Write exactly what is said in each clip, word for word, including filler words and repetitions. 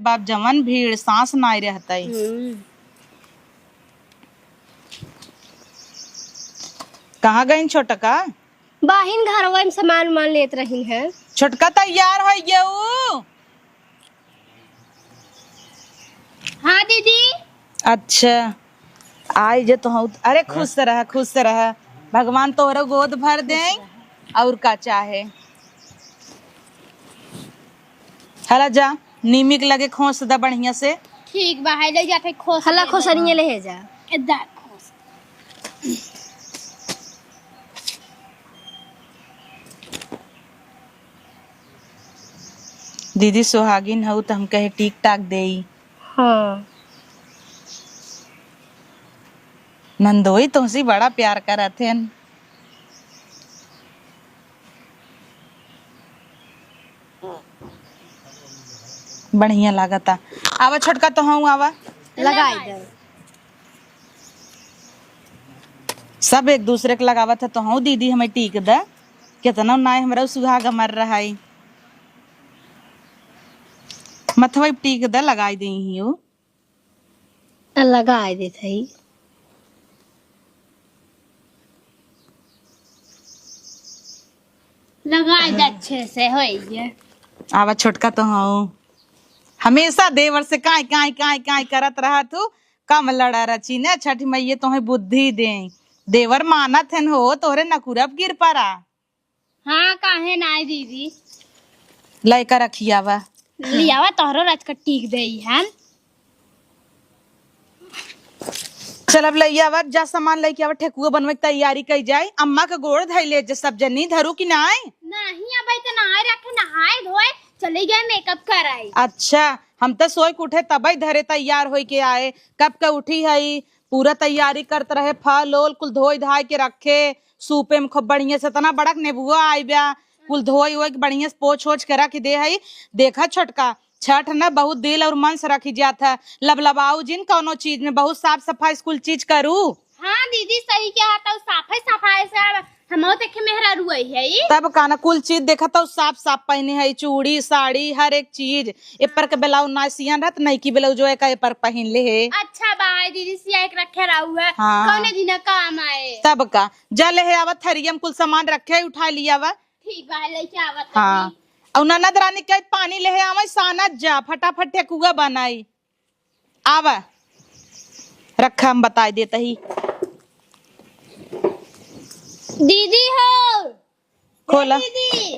बाप जवन भीड़, सांस नाई रहतई। हम्म। कहाँ गइन छोटका? बाहिन घरवा में सामान उमान लेत रहिन है। छोटका तैयार होइ गयो। हाँ दीदी। अच्छा, आई जे तो हूँ। अरे खुश रह, खुश रह, भगवान तोहरो गोद भर दे। और का चाहे? हला जा, नीमी के लगे खोस द बढ़िया से। ठीक बा, है ले जाते खोस हला दे खोसनिए दे। ले जा। ए, दा खोस। दीदी सुहागिन हऊ त हम कहे टीक टाक देई। हाँ। नंदोई तुमसे बड़ा प्यार करत हन। बढ़िया लागता। आवा छोटका, तोहऊ आवा। लगाई दे। सब एक दूसरे के लगावत है, तोहऊ दीदी हमें टीक द। कितना नाय हमरा सुहाग मर रहा है। मथवा टीक द, लगाई दे ही हो। लगाई देत है। लगाई दे अच्छे से, होई जे। आवा छोटका, तोहऊ हमेशा देवर से काई, काई, काई, काई करत रहत हू। कम लड़ा रची न, छठ मैये तोहे बुद्धि दे। देवर मानत हन हो, तोहरे नकुरब गिर परा। हाँ, काहे नाय दीदी। लइका रखियावा। लियावा, तोहरो रच के टीक देई हन। चल अब लइयावा, जा सामान लइके आवा, ठेकुआ बनवे के तैयारी कई जाए। अम्मा के गोड़ धइले जे सब जनी धरू कि नाय? नहीं, अबे तो नहाए रखे, नहाए धोए चले गए मेकअप कराए। अच्छा, हम तो सोए के उठे तबे धरे तैयार होई के आए। कब के उठी है, पूरा तैयारी करत रहे, फल ओल कुल धोई धाई के रखे, सूपे में खूब बढ़िया से। इतना बड़क नेबुआ आई बा, कुल धोई ओई के बढ़िया से पोछ ओछ के रख दे हई। देखा छोटका, छठ न बहुत दिल और मन से रखी जात है। लबलबाऊ जिन कौनो चीज में, बहुत साफ सफाई से कुल चीज करू। हाँ दीदी, सही कहा, तो साफे सफाई से अब हमहू देखे मेहरारू आई है। तब का ना, कुल चीज देखा तो साफ साफ पहने है, चूड़ी साड़ी हर एक चीज। एपर के ब्लाउज ना सियन रहत, नईकी ब्लाउज जो है का एपर पहन ले है। अच्छा बाय दीदी, सिया एक रखे रहू है, हाँ। कौने दिन काम आए। तब का, जा ले है आवा, थरिया में कुल सामान रखे है, उठा लिया आवा। ठीक बा, लेके आवत हाँ। हई। और ननद रानी के पानी ले है आवा, सानत जा, फटाफट ठेकुआ बनाई। आवा, रखा, हम बताई देत ही। दीदी हो, खोला। ए दीदी,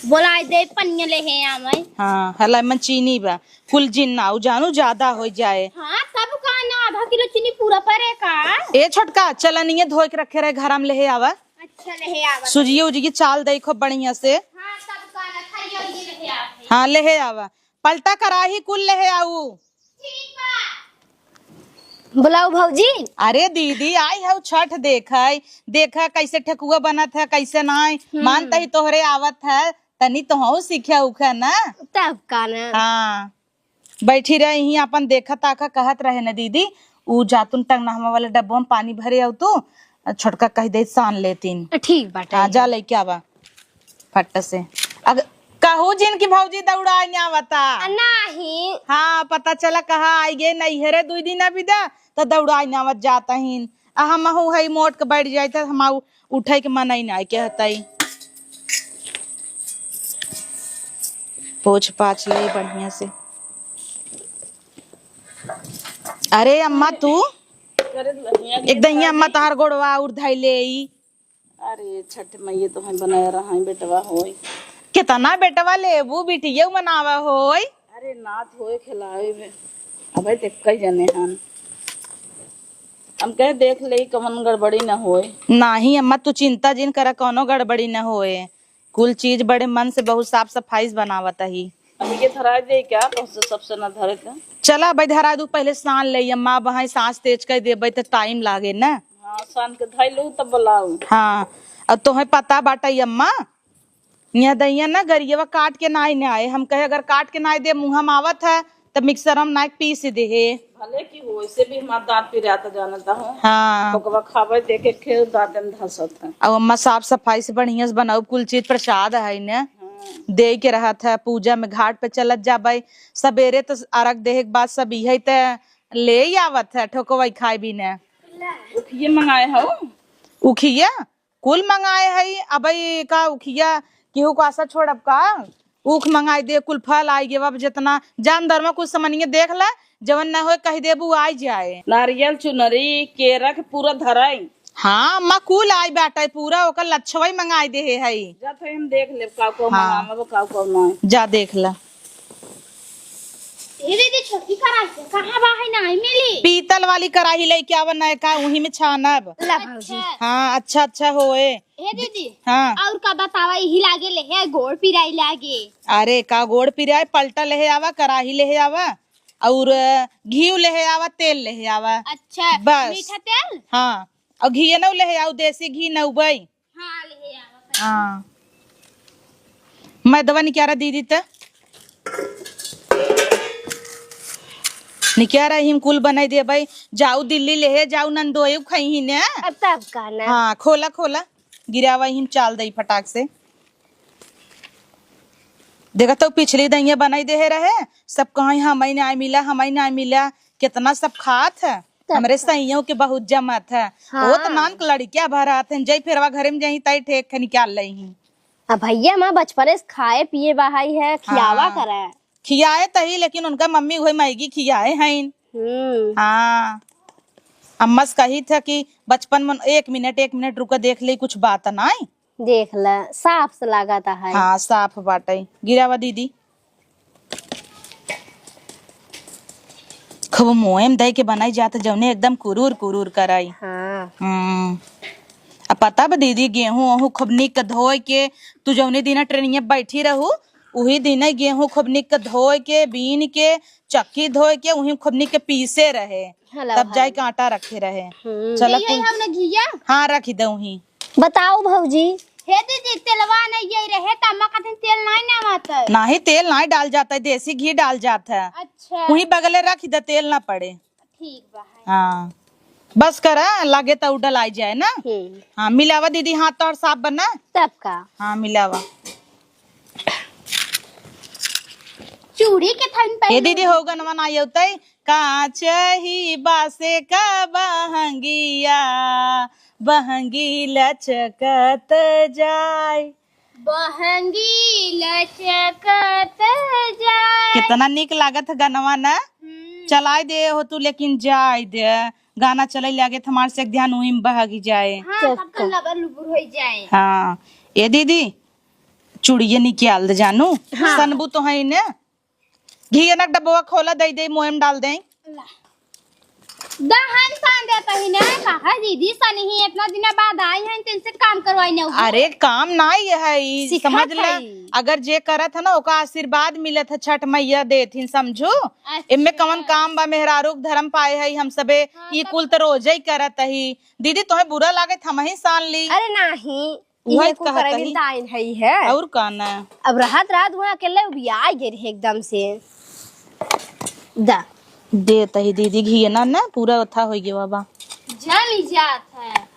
बोलाई दे, पनिया ले है आवे। हाँ, हला में चीनी बा, कुल जिन ना, उ जानू ज्यादा हो जाए। हाँ, तब का ना, आधा किलो चीनी पूरा परे का? ए छोटका, चलनिया धोए के रखे रहे, घर में ले है आवा। अच्छा, ले है आवा। सुजिया उजिया चाल दे खूब बढ़िया से। हाँ, तब का ना, थरिया उरिया ले है आवे। हाँ, ले है आवा। पलटा कराही कुल लेहे आऊ। ठीक बा। बुलाऊ भौजी। अरे दीदी, आई हऊ छठ देखै, देखा कैसे ठेकुआ बनत है, कैसे नाय। हम्म। मान तही तोहरे आवत है, तनी तोहऊ सीखे उखे ना। तब का ना। हाँ, बैठी रही ही अपन देखा ताका कहत रहे न दीदी, ऊ जातुन टंगनहवा वाला डब्बा में पानी भरे आऊ तू, छोटका कह दे सान लेतिन। ठीक बाटे। हाँ, जा लेके आवा। फट से। अग-, कहू जिन की भौजी दौड़ाई ना आवता। आ, नाही। हाँ, पता चला कहा आई गे नैहरे दुई दिन अभी दा, तो दौड़ाई ना आवत जाता हिन। आ हमहू हई मोट के बैठ जाई त हमाऊ उठे के मन ही ना के हतई। पोछ पाछ ले बढ़िया से। अरे अम्मा तू, अरे लहिया एक दहिया अम्मा तोहार गोड़वा और धैले ई। अरे छठ मैया तो हम बनाए रहा है, बेटवा होय। कितना बेटवा लेबू, बिटिया मनावा होय। अरे नात होय खिलावे में, अबे ते कई जने हन। हम कहे देख ले कवन गड़बड़ी न होय। नाही अम्मा, तू चिंता जिन करा, कौनो गड़बड़ी न होय। कुल चीज बड़े मन से बहुत साफ सफाई से बनावत ही। अब ये धरा दे क्या, तो से सबसे न धरे का? चला भाई धरा दू, पहले सान ले अम्मा, अब वहाँ सांस तेज कर देबे तो टाइम लागे ना। हाँ, सान के धई लू तब बुलाऊ। हाँ, अब तोहे पता बाटे अम्मा, यहाँ दहिया ना गरियवा काट के नाई ने आए। हम कहे अगर काट के नाई दे, मुँह हम आवत है, तब मिक्सर हम नाई पीस दे हे। भले की हो, ऐसे भी हमार दांत पिरात जानता हो। हाँ। ओकरा खावे देखे खे दांत में धसत है। अब अम्मा साफ सफाई से बढ़िया से बनाऊ, कुल चीज प्रसाद है ने। हाँ। देइ के रहत है, पूजा में घाट पे चलत जाबै। सबेरे त अरग देहे के बाद सब इहै त लेइ आवत है ठोकवै खाए बीने। उखिये मंगाए हौ? उखिया? कुल मंगाए है। अबै का उखिया केहू का आसा छोड़ब का? ऊख मंगाइ दे, कुल फल आइ गवा। अब जेतना जान दरमा कुछ समनिया देख ले, जवन न होए कहि देबू आइ जाए। नारियल, चुनरी, केरा के पूरा धराई। हाँ अम्मा, कुल आइ बाटै पूरा, ओकर लच्छवै मंगाइ देहे है। जात है, हम देख लेब का का हाँ। मंगावब, का का नाहीं। जा देख ला। ए दीदी, छोटकी कराही कहाँ बा है, नाहीं मिली? पीतल वाली कराही लइके आवा नयका, उही में छानब। ला भौजी। अच्छा। हाँ, अच्छा अच्छा होए। ए दीदी, हाँ। और का बतावा, यही लागे लेहे गोड़ पिराई लागे। अरे का गोड़ पिराई, पलटा लेहे आवा, कराही लेहे आवा, और घीव लेहे आवा, तेल लेहे आवा। अच्छा, बस। मीठा तेल? हाँ, और घी नौ लेहे आऊ, देसी घी नौ बई। हाँ, लेहे आवा। हाँ, मैदवा निकारा दीदी त। निकारा हिम कुल बनाइ देबै। जाऊ दिल्ली लेहे जाऊ, नंदोयू खइही ने। अब तब का ना। हाँ, खोला खोला, गिरावा हिम चाल दई फटाक से। देखा तो पिछली दइया बनाइ देहे रहे, सब कहीं हमई नाहीं मिला, हमई नाहीं मिला, कितना सब खात है। तब हमरे का। सइयों के बहुत जमत है। हाँ। वो तो नान के लड़किया भरात है, जई फेरवा घरे में जई तई ठेक के निकाल लइही। अब भैया माँ बचपने से खाए पिए बहाई है, खियावा हाँ। करे। खियाए तही, लेकिन उनका मम्मी उहे मैगी खियाए हईन। हम्म। हाँ, अम्मा से कही था कि बचपन में एक मिनट, एक मिनट रुका, देख ले, कुछ बात नाई। देख ले, साफ से लागत है। हाँ, साफ बाटे। गिरावा दीदी। खूब मोयम दे के बनाई जात, जौने एकदम कुरूर कुरूर कराई। हाँ। हम्म। आ पता बा दीदी, गेहूं ओहू खूब निक धोए के, तू जौने दिना ट्रेनिया बैठी रहू, उही दिने गेहूं खूब निक धोए के, बीन के, चक्की धोए के, उही खूब निक पीसे रहे, हलवा तब जाए के आटा रखे रहे। हम्म। चला यही कुल हम ना घिया। हाँ, रखी दे उही। बताओ भौजी। हे दीदी, तेलवा नहीं यही रहे, त अम्मा कहते तेल नहीं ना आता। नहीं, तेल नहीं डाल जाता है, देसी घी डाल जाता है। अच्छा। उही बगले रख दे, तेल ना पड़े। ठीक बा है। हाँ, बस करा, लागे त उ डलाई जाए ना। हम्म। हाँ, मिलावा दीदी, हाथ तो और साफ बना। तब का? हाँ, मिलावा। चूड़ी के थान पे ए दीदी, हो गनवा ना आयो तई, कांच ही बासे का बहंगिया, बहंगी लचकत जाए। बहंगी लचकत जाए। कितना नीक लागत है गनवा ना। हम्म। चलाए दे हो तू, लेकिन जाए दे। गाना चले लागे त हमार से ध्यान उही में बहगी जाए। हाँ, तब तब का। लबर लुबुर हो जाए। हाँ, ए दीदी, चूड़िया निकाल दे जानू। हाँ। सनबू तो है ने। घी नक डब्बा खोला, दे दे, मोयम डाल दे। ला। दहन सान देता ही ना, कहा दीदी सनी ही इतना दिन बाद आई हैं, तिनसे काम करवाई ना हुआ। अरे काम ना ये है, ई सिखात समझ ले। है। अगर जे करत है ना, ओका आशीर्वाद मिलत है, छठ मैया देत ही, समझू। अच्छा। इनमें कवन काम बा, मेहरारू के धर्म पाए है हम सबे, हाँ, ई तब कुल तो रोजे ही करत ही। दीदी तोहे बुरा लागत, हम ही सान ली। अरे नाही, उहे इहे कुल कहत करे ही। बिन त आइन हई है। और का ना? अब रहत रहत वहाँ अकेले उबिया गए रहे एकदम से। दा। दे तही दीदी, घी ना, ना पूरा ओथा हो गया बाबा। जल जात है।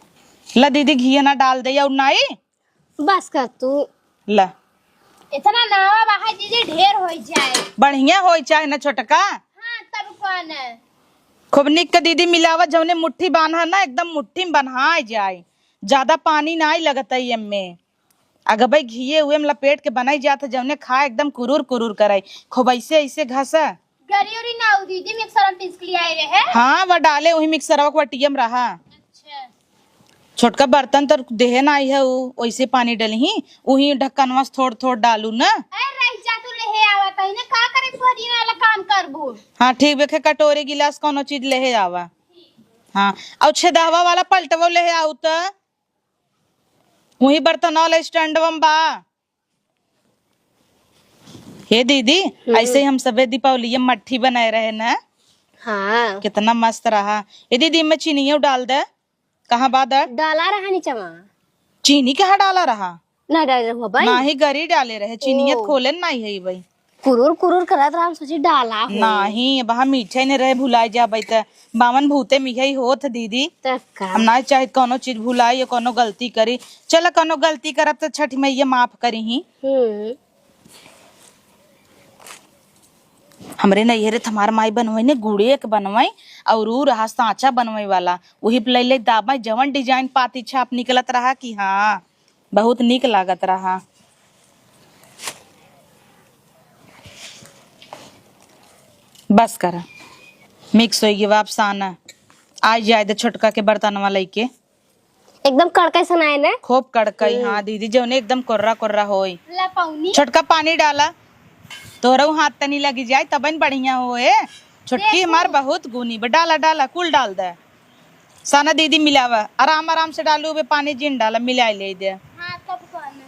ला दीदी, घी ना डाल दे और नाई। बस कर तू। ला। इतना नावा बाहा दीदी, ढेर हो जाए। बढ़िया हो चाहे ना छोटका। हाँ, तब कौन है? खूब निक के दीदी मिलावा, जौने मुट्ठी बांधा ना, एकदम मुट्ठी में बन्हाए जाए। ज्यादा पानी नाई लगत है एमे। अगबे घिये उहे में लपेट के बनाई जात है, जौने खाए एकदम कुरूर कुरूर कराई। खूब ऐसे ऐसे घसा। गरी उरी ना हो दीदी, मिक्सर में पीस के ले आए रहे। हाँ, वह डाले उही मिक्सरवा के वटिया में रहा। अच्छा। छोटका बर्तन तो देहे नाई है, उ वैसे पानी डलही, उही ढक्कनवा से थोड़ थोड़ डालू ना। अरे रह जा, तू लेहे आवा तही ना, का करे तू हरिया वाला काम करबू? हाँ ठीक बेखे, कटोरी गिलास कौनो चीज लेहे आवा। हाँ, और छेदहवा वाला पलटवो लेहे आऊ त। वही बर्तन वाला स्टैंडवा में बा। हे दीदी, हम्म। ऐसे ही हम सबे दीपावली में मट्ठी बनाए रहे ना। हाँ। कितना मस्त रहा। ए दीदी, मैं चीनियो डाल दे। कहाँ बा दर? डाला रहा नीचवा। चीनी कहाँ डाला रहा? ना डाले रहुआ भाई? नाही, गरी डाले रहे। चीनिया ओ। खोले नाही है भाई। कुरुर कुरुर करत रहा, हम सोची डाला हो। नाही, अब हम मीठे ने रहे, भुलाई जाबै त बावन भूते में यही होत दीदी। तब का? हम ना चाहित कौनो चीज भुलाई या कौनो गलती करी। चल, कौनो गलती करब त छठ मैया माफ करी ही। हम्म। हमरे नैहरे त हमार माई बनवई ने गुड़े के बनवई, और ऊ रहा सांचा बनवई वाला, वही पे ले ले दाबई, जवन design पाती छाप निकलत रहा कि हाँ, बहुत नीक लागत रहा। बस करा, mix होई गवा, अब साना। आई जाए दे छोटका के बर्तनवा लइके। एकदम कड़कई सनाए ने? खूब कड़कई, हम्म। हाँ दीदी, जौने एकदम कोर्रा कोर्रा होई। ला पौनी। छोटका पानी डाला, तोहरऊ हाथ तनी लगी जाए, तबन बढ़िया होए। छोटकी देखो। हमार बहुत गुनी बा, डाला, डाला, कुल डाल दे। साना दीदी मिलावा, आराम आराम से डालू, बे पानी जिन डाला, मिला ले दे। हाँ, तब कौन?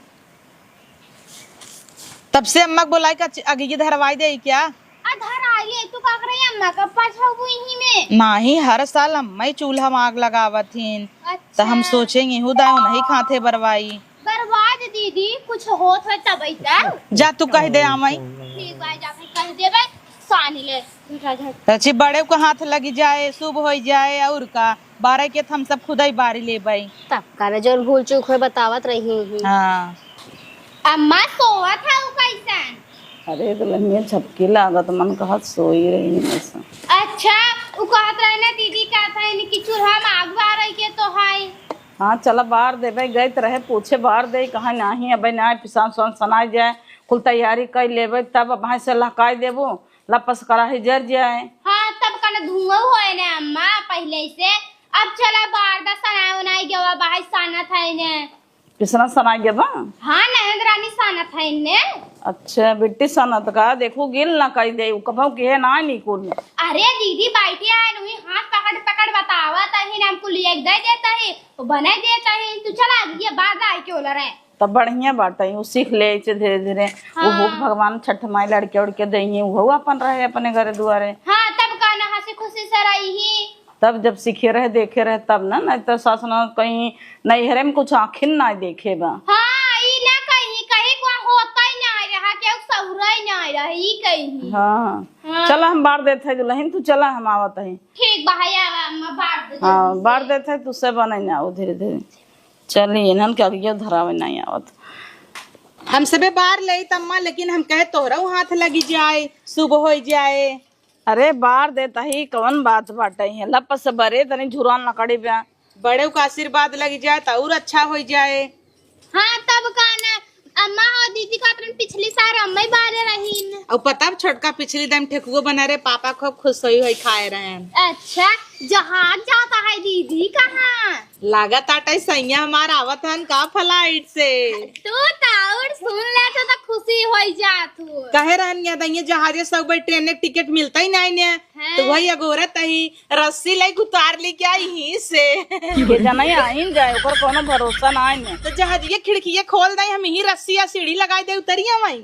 तब से अम्मा के बोलाई का च-, अगिया धरवाई दे क्या? आ, धराई ले, तू का करे अम्मा का पछाऊ ही में? नाही, हर साल अम्मा ही चूल्हा में आग लगावत हिन। अच्छा। त हम सोचेंगे, हुदा नहीं खाते बरवाई। बर्बाद दीदी, कुछ होत होय तब ऐसा। जा तू कह दे आमई। ठीक बा, जा फिर कह देबे, सानी ले, झटा झट। चाची, बड़े को हाथ लगी जाए, शुभ होई जाए, और का, बारह के त हम सब खुदई बारी लेबई। तब का रे, जौन भूल चूक होय बतावत रही ही। हाँ। अम्मा सोवत है उ कैसन? अरे दुल्हनिया झपकी लागत, मन कहत सोई रही में से। अच्छा, उ कहत रहे ना दीदी, कहत है कि चूल्हा में आग बारई के तो है। हाँ, चला बार देबे, गइत रहे पूछे, बार दे, कहा नाही, अबे नाही, पिसान उसान सनाई जाए, कुल तैयारी कर लेबे, तब अब से लहकाई देबो, लपस कराही जर जाए। हाँ, तब कने धुआं होए ने अम्मा पहले से। अब चला बार दा, सनाए उनाए गवा, बाहर सानत है ने। पिसना सनाई गवा? हाँ, ननद रानी सानत है ने। अच्छा, बिट्टी सानत का, देखो गिल ना कई दे, उ कभौ के है ना निकुल। अरे दीदी, बैठी है, नुई हाथ पकड़ पकड़ बतावत है, हम कुल एक दे देता है, वो बना देता है, तू चला आगे, ये बार दा आए के बोला रहे। तब बढ़िया बात है, वो सीख ले ऐसे धीरे धीरे। हाँ। वो भगवान छठ माई लड़के उड़के देइहे, वो अपन रहे अपने घरे दुआरे। हाँ, तब का ना हंसी खुशी से रही ही। तब जब सीखे रहे, देखे रहे, तब ना, नहीं तो सास ननद कहीं नैहरे में कुछ आँखिन ना देखे बा। हाँ, ई ना कहीं, कहीं को होता ही ना रहा, केहू सहुरा ही ना रहा, ई कहीं। हाँ। हाँ। चला हम बार देत है दुल्हन, तू चला हम आवत है। ठीक बा, है आवा, अम्मा बार दे हाँ, जल्दी से। बार देत है, तू से बने ना, वो धीरे धीरे। चली, इन्हन के अगिया धरावे नहीं आवत। हम सबे बार लेई त अम्मा, लेकिन हम कहे तोहरऊ हाथ लगी जाए, शुभ होई जाए। अरे, बार देता ही, कवन बात बाटे? हियाँ लपस बरे, तनी झुरान लकड़ी पे। बड़े का आशीर्वाद लगी जाए त और अच्छा होई जाए। हाँ, तब का ना, अम्मा हो दीदी का अपन पिछली साल अम्मा ही बारे रहीन। और पता, अब छोटका पिछली दम ठेकुआ बना रहे, पापा खूब खुश होई होई खाए रहे। अच्छा, जहाज जाता है दीदी कहाँ? लागत आटे सैया हमार आवत हन का flight से। तू तो और सुन ले तो, तो खुशी होई जात हो। कहे रहन या दैया जहाजे से ऊपर ट्रेन के टिकट मिलता ही नहीं ने। हैं? तो वही अगोरत ही रस्सी लाई उतार ली क्या यहीं से। के जाने आइन जाए, ओकर कोनो भरोसा ना आइन। तो जहाजिया खिड़किया खोल दे, हम यहीं रस्सी या सीढ़ी लगाई दे, उतरिया वहीं।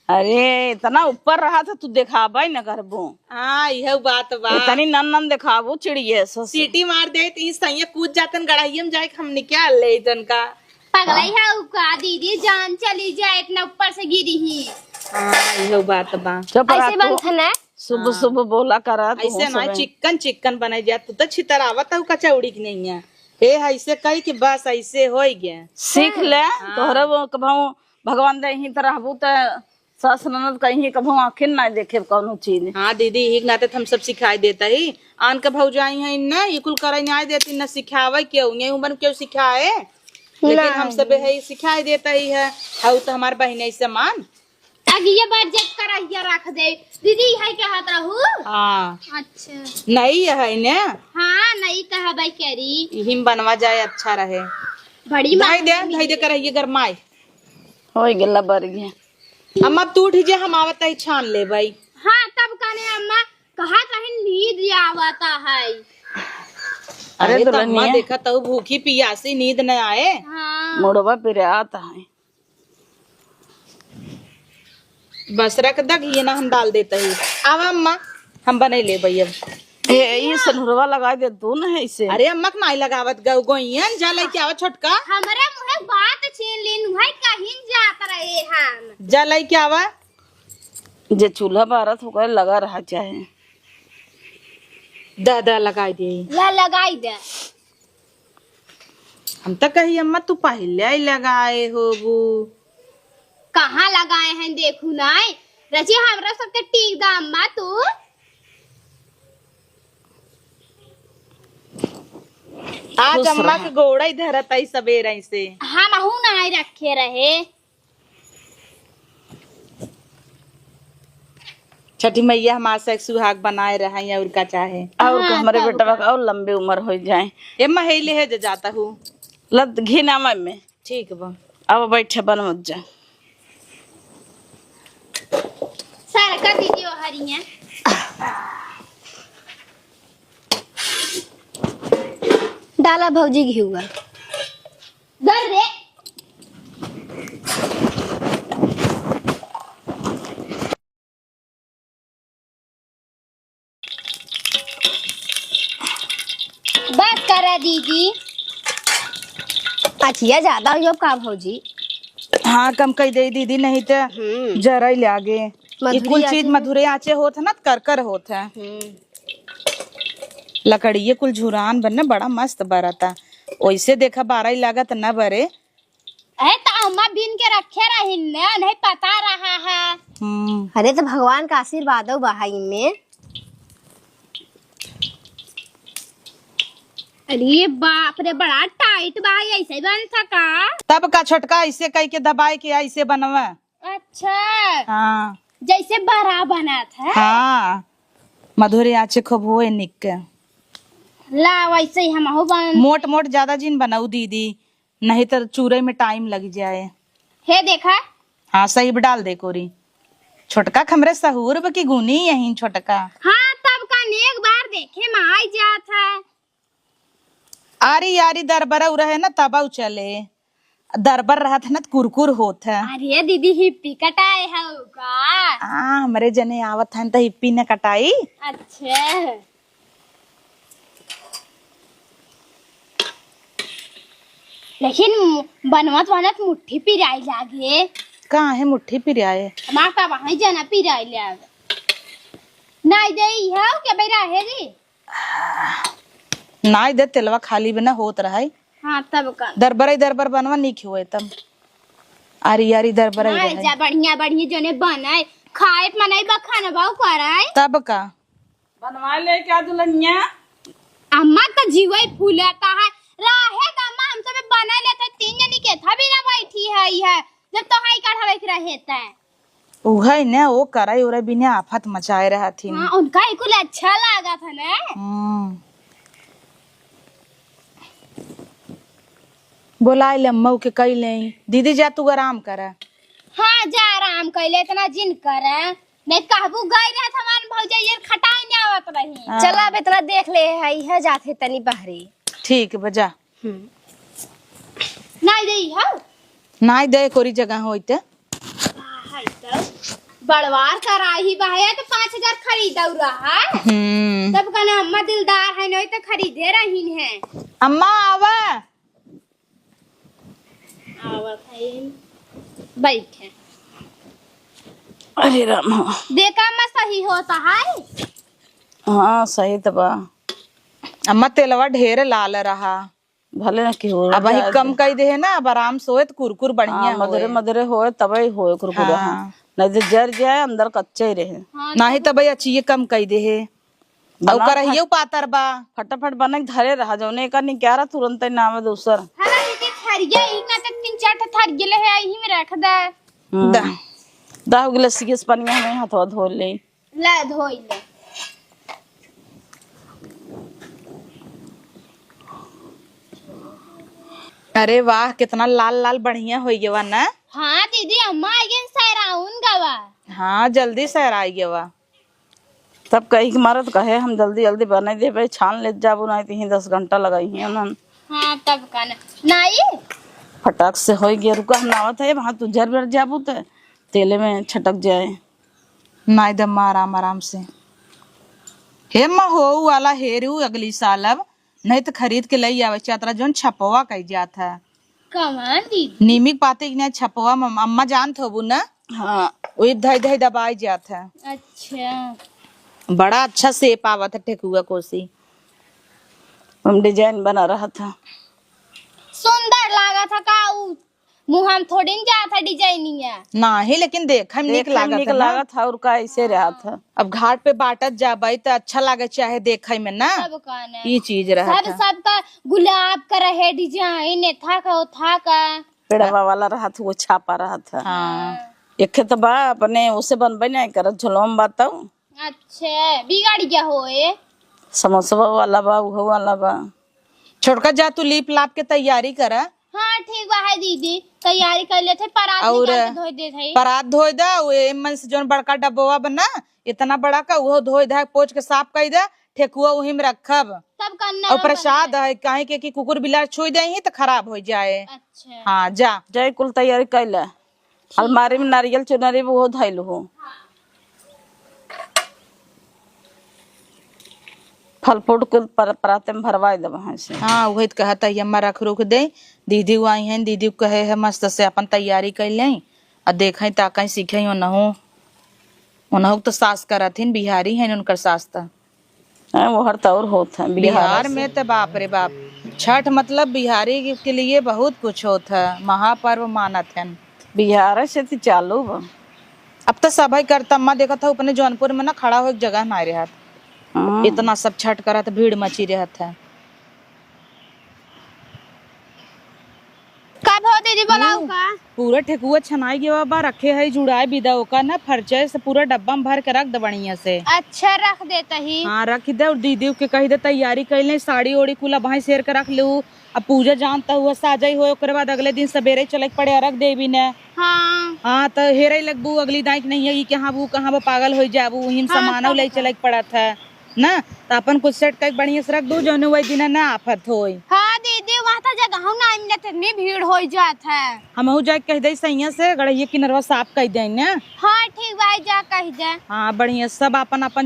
अरे, इतना ऊपर रहा था, तू देखाबे न करबो। हाँ, यह बात बा। इतनी नन नन देखाबो चिड़िए से। सीटी मार दे, तो ई सैया कूद जातन गड़हिया में जाए, हम निकाल ले तनका। पगलाई है उ का दीदी, जान चली जाए, इतना ऊपर से गिरी ही। हाँ, यह बात बा। चुप रह ऐसे तू। बनथन है। शुभ हाँ। शुभ बोला करा तू ऐसे ना सबे। चिकन चिकन बनाई जा, तू तो छितरावत हऊ कचौड़ी की नहीं है। ए, ऐसे कही कि बस ऐसे होई गया। सीख ले, हाँ। तोहरे वो कभऊ भगवान दे ही त रहबू त सास ननद कहीं कभऊ आँखिन ना देखे कौनो चीज। हाँ दीदी, यही के नाते त हम सब सिखाई देता ही। आन के भौजाई हैं ना, ये कुल करे नहीं देती, ना सिखावे केहू, ये उम्र में केहू सिखाए, लेकिन हम नहीं। सब है सिखाई देता ही है। हऊ तो हमार बहिन ऐसे मान। अगिया बार जब करहिया रख दे। दीदी, है क्या हाथ रहू? हाँ। अच्छा। नहीं है ने? हाँ, नहीं तो है भाई करी। यही में बनवा जाए, अच्छा रहे। बड़ी धई दे, मांगनी धई दे है। करहिया गरमाए। होई गेला बर गया। अम्मा, अब तू उठ जा, हम आवत ही छान ले भाई। हाँ, तब कहने अम्मा कहा कहीं नींद आवता है। अरे अरे, तो अम्मा दुल्हनिया। देखा, तू भूखी पियासी नींद न आए। हाँ। मुड़वा पिरात है। बस रख द, घी ना हम डाल देते ही। आवा अम्मा, हम बने ले भैया। ए, ये सनुरवा लगा दे तू ना है इसे। अरे अम्मा के नाई लगावत गौ गोइयन, जा लेके आवा छोटका। हमरे मुहे बात छीन लीन, भाई कहीं जात रहे हम। जा लेके आवा। जे चूल्हा बारत हो गए लगा रहा चाहे। दा, दा लगाई दे। ला लगाई दे। हम तो कही अम्मा तू पहले ही लगाए होबू। कहाँ लगाए हैं देखू नाई, रची हमरा सबके टीक दा अम्मा तू। आज खुश अम्मा रहा। के गोड़ा ही धरत आई सबेरे से। हम अहू ना आई रखे रहे। छठी मैया हमार से सुहाग बनाए रहे और का चाहे। और का हाँ, हमरे तब बेटवा का। का और लंबी उम्र हो जाए। ए माँ, हे ले है जे जाता हूँ। लत घी नामा में। ठीक बा। अब बैठे बन मत जा। सारा का दीदी ओ हरिया। डाला भौजी घिउआ। धर रे। बस करा दीदी। अचिया ज्यादा हो गयो का भौजी? हाँ, कम कई दे दीदी, नहीं तो हम्म। जरई लागे। ये मधुरी कुल चीज आँचे। मधुरे आँचे होत है ना, करकर होत है। हम्म। लकड़िए कुल झुरान बनने बड़ा मस्त बरता। ओइसे देखा बारह ही लागत न बरे। अरे, त अम्मा बीन के रखे रहिन न, नहीं पता रहा है। हम्म। अरे, त भगवान का आशीर्वाद हो बा है इनमें। अरे बाप रे, बड़ा टाइट बा, ऐसे ही बन सका? तब का छोटका ऐसे कह के दबाए के ऐसे बनवा। अच्छा। हाँ। जैसे बड़ा बनात है। हाँ, मधुरे आँचे खूब होए निक के। ला, वैसे ही हमहू बन- मोट मोट ज्यादा जिन बनाऊ दीदी, नहीं तो चूरे में टाइम लग जाए। हे देखा। हाँ, सही डाल दे कोरी। छोटका खमरे सहूर ब की गुनी यही छोटका। हाँ, तब का नेक बार देखे में आई जात है। आरी आरी दरबरऊ रहे ना तबऊ चले, दरबर रहत है ना त कुरकुर होत है। अरे दीदी, हिप्पी कटाए हऊ का? हाँ, हमरे जने आवत है त हिप्पी न कटाई। अच्छा। लेकिन मु-, बनवत बनत मुट्ठी पिराई लागे। का है मुट्ठी पिराए? हमार का वहीं जना पिराई लागे। नाई दे ई है के बेरा है रे। नाई दे तेलवा खाली बिना होत रहे। हाँ, तब का। दरबरई दरबर बनवा नीक होए तब। आरी आरी दरबरई हाँ, रहे। जा बढ़िया बढ़िया जोने बनाए, खाए मनई बा खाना बाऊ कराए। तब का। बनवा ले क्या दुल्हनिया? अम्मा तो जीवे फूलता है। रहे तो अम्मा हम सब बना लेते, तीन जनी के था भी ना बैठी है, है। जब तो हाई काढ़ा बैठ रहे थे। उहै ने, वो कराई उराई बिने आफत मचाए रहत ही। हाँ, उनका ही कुल अच्छा लागत है ना। हम्म। बोलाए ले अम्मा के कई ले। दीदी जा तू आराम कर। हाँ, जा आराम कर ले, इतना जिन कर। नहीं कहबू गई रहे हमार भौजाई ये खटाई नहीं आवत रही। हाँ। चला अब इतना देख ले है, है जात है तनी बहरी। ठीक बा जा। हम्म। नाई देई है? नाई दे कोरी जगह होई ते। आ, है तो। बड़वार कराही बा है तो पाँच हजार खरीदऊ रहा है। हम्म। तब कहना अम्मा दिलदार है, नहीं तो खरीदे रही है। अम्मा आवा। आवत है। बैठे। अरे राम। देखा अम्मा सही होता है। हाँ, सही तो बा। अम्मा तेलवा ढेर लाल रहा। भले ना केहू अब वही जाए कम दे। कई दे है ना, अब आराम से होए तो कुरकुर बढ़िया हाँ, मधुरे होए। मधुरे होए तबे होए कुरकुरे। हाँ। हाँ। नहीं तो जर जाए, अंदर कच्चे ही रहे। हाँ, नहीं तब। तबे अच्छी ये कम कई दे है। बना और करहियो फट-, पातर बा। फटाफट बने के धरे रहा, जौने का निकारा तुरंत ही नाम है दूसर। हाँ, ये थरिया ही ना तो तीन चार ठो थरिया ले है, यही में रख दे। हम्म। दा। दा हो गिलास गिलास पनिया हमें हाथवा धो ले। ले धोई ले। अरे वाह, कितना लाल लाल बढ़िया होई गवा ना। हाँ दीदी, अम्मा आई गई, सैराउन गवा। हाँ, जल्दी सैराई गवा। तब कही कि मरद कहे हम जल्दी जल्दी बनाई देबे, छान लेत जाबू, नाहीं त इहीं दस घंटा लगाई हैं उन्हन। हाँ, तब का ना। नाई? फटाक से होई गया, रुका हम आवत है, वहाँ तू झर बर जाबू त तेले में छटक जाए। नाई दम्मा आराम आराम से। हे अम्मा, हो वाला हेरू अगली साल अब, नहीं त खरीद के लई आवे चातरा जौन छपवा कई जात है। कवन दीदी? नीमी के पाते के ना छपवा म-, अम्मा जानत होबू ना? हाँ। वही धई धई दबाई जात है। अच्छा। बड़ा अच्छा shape आवत है ठेकुआ कोसी। हम design बना रहा था। सुंदर लागत है का उ मुँह हम थोड़ी न जात है डिजाइनिया। नाही, लेकिन देखे में नीक देखे में लागत नीक है ना। लागत है, और का ऐसे रहत है। अब घाट पे बाँटत जाबई त अच्छा लागे चाहे देखे में ना। सब का ना। ई चीज रहत सब, है। सबका गुलाब का रहे डिजाइन, एथा का, ओथा का। पेड़वा वाला रहत है, वो छापा रहत है। हाँ। हाँ। एखे त बा, अपने उसे बनबे नहीं करत, झोलवा में बा तउ। अच्छा, बिगाड़ गया होए? समोसवा वाला बा, उहो वाला बा। छोटका जा, तू लीप लाप के तैयारी करा। हाँ, ठीक बा, है दीदी, तैयारी कर लेते, परात और निकाल के धोई देत है। परात धोई दा, वो एमन से जौन बड़का डब्बवा बा ना, इतना बड़ा का, उहो धोई धा, पोंछ के साफ कई दा, ठेकुआ उही में रखब। तब करना और बा प्रसाद बने। है, काहे के कि कुकुर बिलार छुई देही त खराब होइ जाए। अच्छा। हाँ, जा। जय कुल तैयारी कइले। ठीक। अलमारी में नारियल चुनरी भी उहो धइल हो। फल फ्रूट कुल पर-, पराते में भरवाई देब हैं से। हाँ, उहे त कहत है, अम्मा रख रुख दे। दीदी वो आई हैं, दीदी को कहे है मस्त से अपन तैयारी कर लें। आ देखें, ताकें, सीखें, ओनहु, ओनहु त सास करत हिन, बिहारी हैं उनकर सास त। हैं, वो हर तौर होत है, बिहार बिहार से। में त बाप रे बाप, छठ मतलब बिहारी के लिए बहुत कुछ होत है, महापर्व मानत हन। बिहार से त चालू बा। अब त सभई करता, अम्मा देखत हौ, अपने जौनपुर में ना खड़ा होइ के जगह नाहीं रहत। हाँ। इतना सब छठ करत, भीड़ मची रहत है। का भो दीदी, बोलाऊ हम्म, का? पूरा ठेकुआ छनाई गवा बा, रखे है जुड़ाए बिदा ओका ना, फरचय से पूरा डब्बा में भर के रख दे बढ़िया से। अच्छा, रख देत ही। हाँ, रख दे, और दीदी के कहि दे तैयारी कर ले, साड़ी ओड़ी कुल अबहीं सेर के रख लेउ। अब पूजा जानत हुआ साजई होए, ओकरे बाद अगले दिन सबेरे चले के पड़े अरग देवी ने। हाँ। हाँ, त हेरे लगबू अगली दाई के नहीं है, ई कहाँ बू, कहाँ बा, पागल होइ जाबू, वही में हाँ, सामानो तब ले का। चले के पड़त है। ना, त अपन कुछ सेट कइके बढ़िया से रख दू, जौने वही दिना ना आफत होई। हाँ दीदी, वहाँ त जगह ना मिलत, इतनी भीड़ होइ जात है। हमहू जाके कहि दे सैया से, गड़हिया किनरवा साफ कइ दे ने। हाँ ठीक बा, जा कहि दे। हाँ, बढ़िया सब अपन अपन